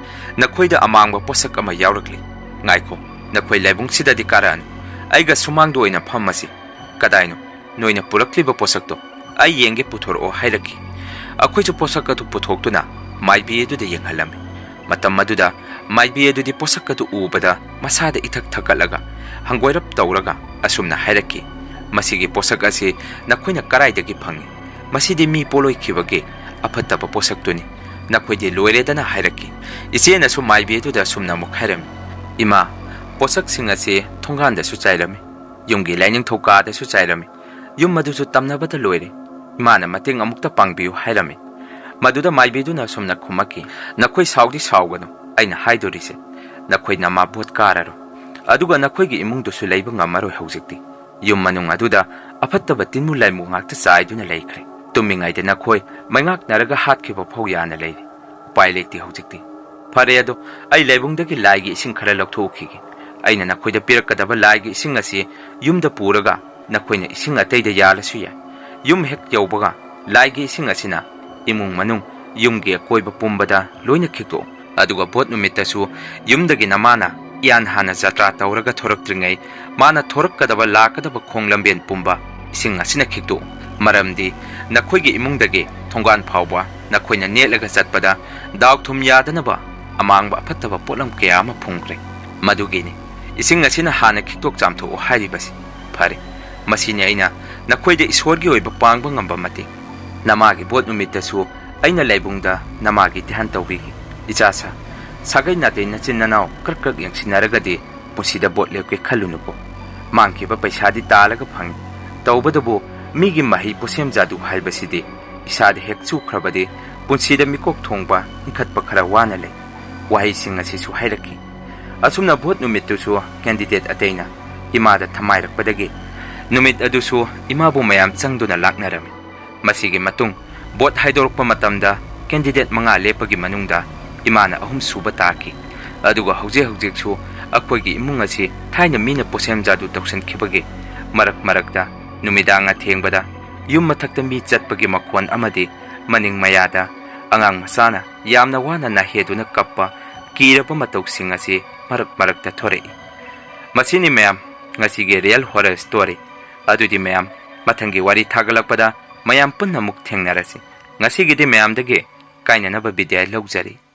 "ꯅꯈꯣꯏꯗ ꯑꯃꯥꯡꯕ ꯄꯣꯠꯁꯛ ꯑꯃ ꯌꯥꯎꯔꯛꯂꯤ꯫ ꯉꯥꯏꯈꯣ, ꯅꯈꯣꯏ ꯂꯥꯏꯕꯨꯡꯁꯤꯗꯗꯤ ꯀꯥꯔꯛꯑꯅꯨ꯫ ꯑꯩꯒ ꯁꯨꯃꯥꯡꯗ ꯑꯣꯏꯅ ꯐꯝꯃꯁꯤ꯫ ꯀꯗꯥꯏꯅꯣ ꯅꯣꯏꯅ ꯄꯨꯔꯛꯂꯤꯕ ꯄꯣꯠꯁꯛꯇꯣ? ꯑꯩ ꯌꯦꯡꯒꯦ, ꯄꯨꯊꯣꯔꯛꯑꯣ" ꯍꯥꯏꯔꯛꯈꯤ꯫ ꯑꯩꯈꯣꯏꯁꯨ ꯄꯣꯠꯁꯛ ꯑꯗꯨ ꯄꯨꯊꯣꯛꯇꯨꯅ ꯃꯥꯏꯕꯤ ꯑꯗꯨꯗ ꯌꯦꯡꯍꯜꯂꯝꯃꯤ꯫ ꯃꯇꯝ ꯑꯗꯨꯗ ꯃꯥꯏꯕꯤ ꯑꯗꯨꯗꯤ ꯄꯣꯠꯁꯛ ꯑꯗꯨ ꯎꯕꯗ ꯃꯁꯥꯗ ꯏꯊꯛ ꯊꯛꯀꯠꯂꯒ ꯍꯪꯒꯣꯏꯔꯞ ꯇꯧꯔꯒ ꯑꯁꯨꯝꯅ ꯍꯥꯏꯔꯛꯈꯤ, "ꯃꯁꯤꯒꯤ ꯄꯣꯠꯁꯛ ꯑꯁꯤ ꯅꯈꯣꯏꯅ ꯀꯔꯥꯏꯗꯒꯤ ꯐꯪꯏ? ꯃꯁꯤꯗꯤ ꯃꯤ ꯄꯣꯂꯣꯏꯈꯤꯕꯒꯤ ꯑꯐꯠꯇꯕ ꯄꯣꯠꯁꯛꯇꯨꯅꯤ꯫ ꯅꯈꯣꯏꯗꯤ ꯂꯣꯏꯔꯦꯗꯅ" ꯍꯥꯏꯔꯛꯈꯤ꯫ ꯏꯆꯦꯅꯁꯨ ꯃꯥꯏꯕꯤ ꯑꯗꯨꯗ ꯑꯁꯨꯝꯅ ꯑꯃꯨꯛ ꯍꯥꯏꯔꯝꯃꯤ, "ꯏꯃꯥ, ꯄꯣꯠꯁꯛꯁꯤꯡ ꯑꯁꯤ ꯊꯣꯡꯒꯥꯟꯗꯁꯨ ꯆꯥꯏꯔꯝꯃꯤ, ꯌꯨꯝꯒꯤ ꯂꯥꯏꯅꯤꯡꯊꯧ ꯀꯥꯗꯁꯨ ꯆꯥꯏꯔꯝꯃꯤ꯫ ꯌꯨꯝ ꯑꯗꯨꯁꯨ ꯇꯝꯅꯕꯗ ꯂꯣꯏꯔꯦ꯫ ꯏꯃꯥꯅ ꯃꯇꯦꯡ ꯑꯃꯨꯛꯇ ꯄꯥꯡꯕꯤꯌꯨ" ꯍꯥꯏꯔꯝꯃꯤ꯫ ꯃꯗꯨꯗ ꯃꯥꯏꯕꯤꯗꯨꯅ ꯑꯁꯨꯝꯅ ꯈꯨꯝꯃꯛꯈꯤ, "ꯅꯈꯣꯏ ꯁꯥꯎꯗꯤ ꯁꯥꯎꯒꯅꯨ, ꯑꯩꯅ ꯍꯥꯏꯗꯣꯔꯤꯁꯦ, ꯅꯈꯣꯏ ꯅꯃꯥ ꯕꯣꯠ ꯀꯥꯔꯔꯣꯏ꯫ ꯑꯗꯨꯒ ꯅꯈꯣꯏꯒꯤ ꯏꯃꯨꯡꯗꯨꯁꯨ ꯂꯩꯕ ꯉꯝꯃꯔꯣꯏ ꯍꯧꯖꯤꯛꯇꯤ꯫ ꯌꯨꯝ ꯃꯅꯨꯡ ꯑꯗꯨꯗ ꯑꯐꯠꯇꯕ ꯇꯤꯟꯃꯨ ꯂꯥꯏꯃꯨ ꯉꯥꯛꯇ ꯆꯥꯏꯗꯨꯅ ꯂꯩꯈ꯭ꯔꯦ꯫ ꯇꯨꯝꯃꯤꯉꯩꯗ ꯅꯈꯣꯏ ꯃꯩꯉꯥꯛꯅꯔꯒ ꯍꯥꯠꯈꯤꯕ ꯐꯥꯎ ꯌꯥꯅ ꯂꯩꯔꯤ꯫ ꯎꯄꯥꯏ ꯂꯩꯇꯦ ꯍꯧꯖꯤꯛꯇꯤ꯫ ꯐꯔꯦ ꯑꯗꯣ, ꯑꯩ ꯂꯥꯏꯕꯨꯡꯗꯒꯤ ꯂꯥꯏꯒꯤ ꯏꯁꯤꯡ ꯈꯔ ꯂꯧꯊꯣꯛꯎꯈꯤꯒꯦ꯫ ꯑꯩꯅ ꯅꯈꯣꯏꯗ ꯄꯤꯔꯛꯀꯗꯕ ꯂꯥꯏꯒꯤ ꯏꯁꯤꯡ ꯑꯁꯤ ꯌꯨꯝꯗ ꯄꯨꯔꯒ ꯅꯈꯣꯏꯅ ꯏꯁꯤꯡ ꯑꯇꯩꯗ ꯌꯥꯜꯂꯁꯨ ꯌꯥꯏ꯫ ꯌꯨꯝ ꯍꯦꯛ ꯌꯧꯕꯒ ꯂꯥꯏꯒꯤ ꯏꯁꯤꯡ ꯑꯁꯤꯅ ꯏꯃꯨꯡ ꯃꯅꯨꯡ, ꯌꯨꯝꯒꯤ ꯑꯀꯣꯏꯕ ꯄꯨꯝꯕꯗ ꯂꯣꯏꯅ ꯈꯤꯛꯇꯣꯛꯎ꯫ ꯑꯗꯨꯒ ꯚꯣꯠ ꯅꯨꯃꯤꯠꯇꯁꯨ ꯌꯨꯝꯗꯒꯤ ꯅꯃꯥꯅ ꯏꯌꯥꯟ ꯍꯥꯟꯅ ꯖꯇ꯭ꯔꯥ ꯇꯧꯔꯒ ꯊꯣꯔꯛꯇ꯭ꯔꯤꯉꯩ, ꯃꯥꯅ ꯊꯣꯔꯛꯀꯗꯕ, ꯂꯥꯛꯀꯗꯕ ꯈꯣꯡ ꯂꯝꯕꯦꯟ ꯄꯨꯝꯕ ꯏꯁꯤꯡ ꯑꯁꯤꯅ ꯈꯤꯛꯇꯣꯛꯎ꯫ ꯃꯔꯝꯗꯤ ꯅꯈꯣꯏꯒꯤ ꯏꯃꯨꯡꯗꯒꯤ ꯊꯣꯡꯒꯥꯟ ꯐꯥꯎꯕ ꯅꯈꯣꯏꯅ ꯅꯦꯠꯂꯒ ꯆꯠꯄꯗ ꯗꯥꯎ ꯊꯨꯝ ꯌꯥꯗꯅꯕ ꯑꯃꯥꯡꯕ ꯑꯐꯠꯇꯕ ꯄꯣꯠꯂꯝ ꯀꯌꯥ ꯑꯃ ꯐꯨꯝꯈ꯭ꯔꯦ꯫ ꯃꯗꯨꯒꯤꯅꯤ ꯏꯁꯤꯡ ꯑꯁꯤꯅ ꯍꯥꯟꯅ ꯈꯤꯛꯇꯣꯛ ꯆꯥꯝꯊꯣꯛꯎ ꯍꯥꯏꯔꯤꯕꯁꯤ꯫ ꯐꯔꯦ, ꯃꯁꯤꯅꯤ ꯑꯩꯅ ꯅꯈꯣꯏꯗ ꯏꯁꯣꯔꯒꯤ ꯑꯣꯏꯕ ꯄꯥꯡꯕ ꯉꯝꯕ ꯃꯇꯦꯡ꯫ ꯅꯃꯥꯒꯤ ꯚꯣꯠ ꯅꯨꯃꯤꯠꯇꯁꯨ ꯑꯩꯅ ꯂꯥꯏꯕꯨꯡꯗ ꯅꯃꯥꯒꯤ ꯙ꯭ꯌꯥꯟ ꯇꯧꯕꯤꯈꯤ꯫ ꯏꯆꯥ ꯁꯥ, ꯁꯥꯒꯩ ꯅꯥꯇꯩ ꯅꯆꯤꯟ ꯅꯅꯥꯎ ꯀ꯭ꯔꯛ ꯀ꯭ꯔꯛ ꯌꯦꯡꯁꯤꯟꯅꯔꯒꯗꯤ ꯄꯨꯟꯁꯤꯗ ꯚꯣꯠ ꯂꯦꯞꯀꯦ ꯈꯜꯂꯨꯅꯨꯀꯣ꯫ ꯃꯥꯡꯈꯤꯕ ꯄꯩꯁꯥꯗꯤ ꯇꯥꯜꯂꯒ ꯐꯪꯏ, ꯇꯧꯕꯇꯕꯨ ꯃꯤꯒꯤ ꯃꯍꯩ ꯄꯣꯠꯁꯦꯝ ꯖꯥꯗꯨ ꯍꯥꯏꯕꯁꯤꯗꯤ ꯏꯁꯥꯗ ꯍꯦꯛ ꯆꯨꯈ꯭ꯔꯕꯗꯤ ꯄꯨꯟꯁꯤꯗ ꯃꯤꯀꯣꯛ ꯊꯣꯡꯕ ꯏꯟꯈꯠꯄ ꯈꯔ ꯋꯥꯅ ꯂꯩ꯫ ꯋꯥꯍꯩꯁꯤꯡ ꯑꯁꯤꯁꯨ ꯍꯥꯏꯔꯛꯈꯤ꯫ ꯑꯁꯨꯝꯅ ꯚꯣꯠ ꯅꯨꯃꯤꯠꯇꯨꯁꯨ ꯀꯦꯟꯗꯤꯗꯦꯠ ꯑꯇꯩꯅ ꯏꯃꯥꯗ ꯊꯃꯥꯏꯔꯛꯄꯗꯒꯤ ꯅꯨꯃꯤꯠ ꯑꯗꯨꯁꯨ ꯏꯃꯥꯕꯨ ꯃꯌꯥꯝ ꯆꯪꯗꯨꯅ ꯂꯥꯛꯅꯔꯝꯃꯤ꯫ ꯃꯁꯤꯒꯤ ꯃꯇꯨꯡ ꯚꯣꯠ ꯍꯥꯏꯗꯣꯔꯛꯄ ꯃꯇꯝꯗ ꯀꯦꯟꯗꯤꯗꯦꯠ ꯃꯉꯥ ꯂꯦꯞꯄꯒꯤ ꯃꯅꯨꯡꯗ ꯏꯃꯥꯅ ꯑꯍꯨꯝ ꯁꯨꯕ ꯇꯥꯈꯤ꯫ ꯑꯗꯨꯒ ꯍꯧꯖꯤꯛ ꯍꯧꯖꯤꯛꯁꯨ ꯑꯩꯈꯣꯏꯒꯤ ꯏꯃꯨꯡ ꯑꯁꯤ ꯊꯥꯏꯅ ꯃꯤꯅ ꯄꯣꯁꯦꯝ ꯖꯥꯗꯨ ꯇꯧꯁꯤꯟꯈꯤꯕꯒꯤ ꯃꯔꯛ ꯃꯔꯛꯇ ꯅꯨꯃꯤꯗꯥꯡ ꯑꯊꯦꯡꯕꯗ ꯌꯨꯝ ꯃꯊꯛꯇ ꯃꯤ ꯆꯠꯄꯒꯤ ꯃꯈꯣꯟ ꯑꯃꯗꯤ ꯃꯅꯤꯡ ꯃꯌꯥꯗ ꯑꯉꯥꯡ ꯃꯆꯥꯅ ꯌꯥꯝꯅ ꯋꯥꯅ ꯅꯥꯍꯦꯗꯨꯅ ꯀꯞꯄ ꯀꯤꯔꯕ ꯃꯇꯧꯁꯤꯡ ꯑꯁꯤ ꯃꯔꯛ ꯃꯔꯛꯇ ꯊꯣꯔꯛꯏ꯫ ꯃꯁꯤꯅꯤ ꯃꯌꯥꯝ ꯉꯁꯤꯒꯤ real horror story꯫ ꯑꯗꯨꯗꯤ ꯃꯌꯥꯝ ꯃꯊꯪꯒꯤ ꯋꯥꯔꯤ ꯊꯥꯒꯠꯂꯛꯄꯗ ꯃꯌꯥꯝ ꯄꯨꯟꯅ ꯑꯃꯨꯛ ꯊꯦꯡꯅꯔꯁꯤ꯫ ꯉꯁꯤꯒꯤꯗꯤ ꯃꯌꯥꯝꯗꯒꯤ ꯀꯥꯏꯅꯅꯕ ꯕꯤꯗꯥꯏ ꯂꯧꯖꯔꯤ꯫